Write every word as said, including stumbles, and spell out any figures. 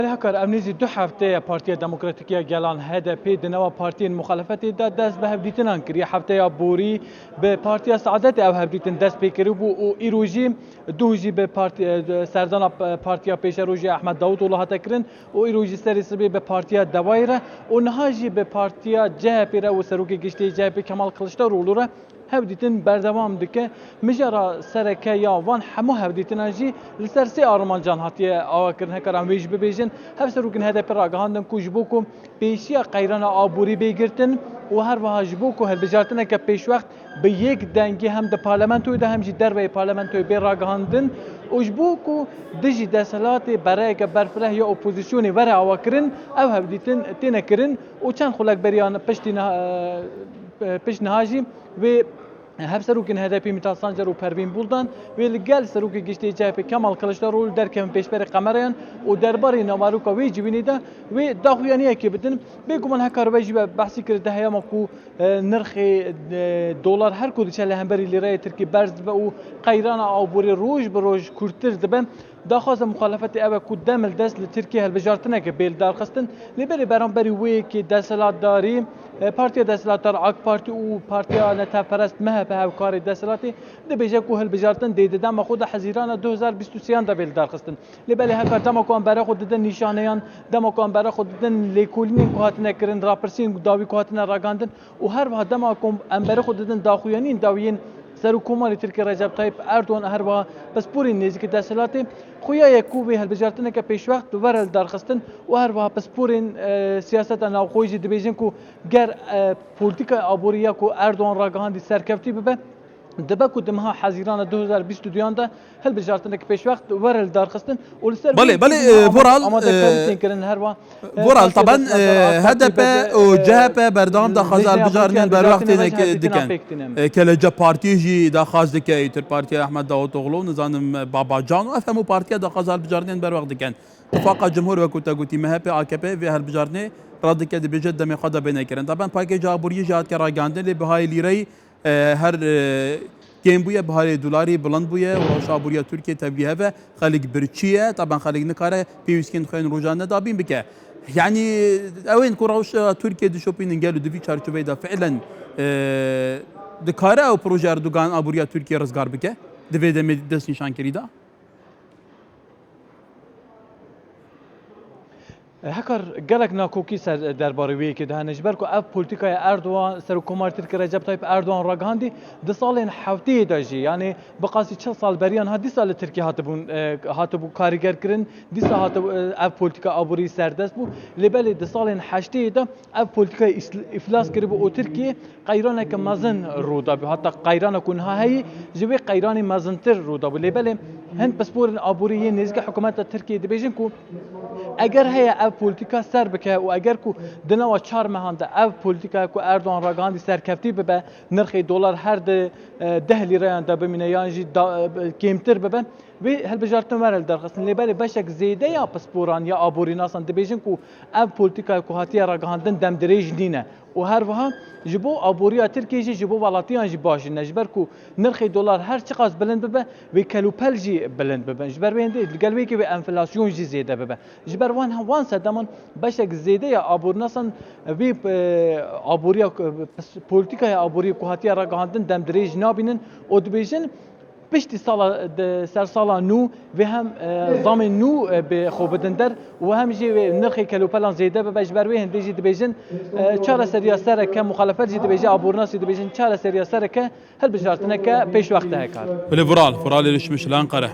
Hekar, ev nêzî du hefte ye Partiya Demokratîk ya Gelan, H D P, di nava partiyên muxalefetê de dest bi hevdîtinan kiriye. Hefteya borî bi Partiya Saadetê ev hevdîtin dest pê kiribû û îro jî duh jî bi parti-, e, serdana p-, partiya pêşerojê Ehmed Davutoglu hate kirin û îro jî serê sibê bi Partiya Dewayê re û niha jî bi Partiya C H P re û Serokê Giştî C H P Kemal Kiliçdaroglu re hevdîtin berdewam dike. Mijara sereke ya van hemû hevdîtinan jî li ser sê armancan hatiye avakirin. Hekar em wê jî bibêjin, hevserokên H D P ragihandin ku ji bo ku pêşiya qeyrana aborî bê girtin û her wiha ji bo ku hilbijartineke pêşwext bi yek dengî hem di parlamentoyê de hem jî derveyê parlamentoyê bê ragihandin û ji bo ku dijî desthilatê bereyeke berfireh ya opozisyonê were avakirin, ev hevdîtin têne kirin û çend xulekberiyan piştî niha, e, pişt niha jî wê hevserokên H D P Mîthat Sancar û Pervîn Buldan wê li gel Serokê Giştî C H P Kemal Kiliçdaroglu derkevin pêşberê kamereyan û derbarê naveroka wê civînê de wê daxuyaniyekê bidin. Bêguman hekar we jî we behsî kir di heyama ku, e, nirxê, e, dolar her ku diçe li hemberî lîreyê tirkî berz dibe û qeyrana aborî roj bi roj kûrtir dibe. Daxwaza muxalefetê ew e ku dem li dest li Tirkiyê hilbijartineke bê lidarxistin. Lê belê beramberî wê yekê desthilatdarî, e, Partiya Desthilatdar AK Partî û Partiya Netewperest M H P hevkarê desthilatê dibêje ku hilbijartin dê di dema xwe de Hezîrana du hezar bîst û sêyan de bê lidarxistin. Lê belê hekar dema ku em berê xwe didin nîşaneyan, dema ku em berê xwe didin lêkolînên ku hatine kirin, rapirsiyên dawî ku hatine ragihandin, û her wiha dema ku em berê xwe didin daxuyaniyên dawiyên Serokkomarê Tirkiyê Recep Tayyip Erdogan, her wiha pisporên nêzîkî desthilatê, xuya ye ku vê hilbijartineke pêşwext were lidarxistin û her wiha pisporên, e, siyaseta navxwe jî dibêjin ku ger, e, polîtîkaya aborî ya ku Erdogan ragihandî serkevtî bibe, dibe ku di meha Hezîrana du hezar bîst û duyan de hilbijartinek pêşwext were lidarxistin û li ser Belê, vê belê, yekê e, Vural, amade, e, kirin her wa, e, Vural, Partiya taban, Desthilatdar e, AK Partî H D P be, û, e, C H P berdewam daxwaza hilbijartinên berwext têne dikin. E, Kelece Partî jî daxwaz dike, îtir Partiya Ehmed Davutoglu, nizanim, e, Babacan û ev hemû partiya daxwaza hilbijartinên berwext dikin. Tifaqa Cumhur wekû te gotî, M H P, A K P vê hilbijartinê red dike, dibêje demê xwe de bêne kirin. Taban pakêja aboriyê jî hatike ragihandin, lê bihayê lîreyî e, her, e, kêm bûye, biharê dolarî bilind bûye û rewşa aboriya Tirkiyê tevlî hev e. Xelk birçî ye, taban xelk nikare pêwîstiyên xwe yên rojane dabîn bike. Yanî ew ên ku rewşa Tirkiyê dişopînin gelo di vî çarçoveyê de fiilen, e, dikare ew proje Erdogan aboriya Tirkiyê rizgar bike? Di vê demê destnîşankirî de? Hekar gelek nakokî ser derbarê wê yekê de hene, ji ber ku ev polîtîkaya Erdogan, Serokkomarê Tirkiyê Recep Tayyip Erdogan ragihandî, di salên heftêyê de jî, yanî bi qasî çil sal beriya niha dîsa li Tirkiyê hatibûn, e, hatibû karîger kirin, dîsa hatibû, e, ev polîtîka aborî serdest bû. Lê belê di salên heştêyê de ev polîtîkayê îsl-, îflas kiribû û Tirkiye qeyraneke mezin rû dabû. Heta qeyrana ku niha heyî, ji vê qeyranê mezintir rû dabû. Lê belê hin pisporên aborî yên nêzîkî hikûmeta Tirkiyê dibêjin ku eger heye ev polîtîka ser bike û eger ku di nava çar mehan de ev polîtîkaya ku Erdogan ragihandî serkevtî bibe, nirxê dolar her di, e, deh lîreyan de bimîne yan jî da, e, kêmtir bibe, vê hilbijartin were lidarxistin. Lê belê beşek zêde ya pisporan ya aborînasan dibêjin ku ev polîtîkaya ku hatiye ragihandin demdirêj nîne. Û her wiha ji bo aboriya Tirkiyê jî, ji bo welatiyan jî baş nîne. Ji ber ku nirxê dolar her çiqas bilind bibe, wê kelûpel jî bilind bibe. Ji ber wê hindê li gel wê yekê wê enflasyon jî zêde bibe. Ji ber wan, wan sedeman beşek zêde ya aborînasan vê, e, aboriya, e, polîtîkaya aboriyê ku hatiye ragihandin demdirêj nabînin û dibêjin, piştî sala, de, ser sala nû vê hem, e, zamên nû, e, bi xwe bidin der û hem jî wê nirxê kelûpelan zêde bibe. Ji ber wê hindê jî dibêjin, e, çareseriya sereke, muxalefet jî dibêje, aborînasî dibêjin çareseriya sereke hilbijartineke pêşwext e hekar. Belê Vural, Vural Êrişmiş li Enqere.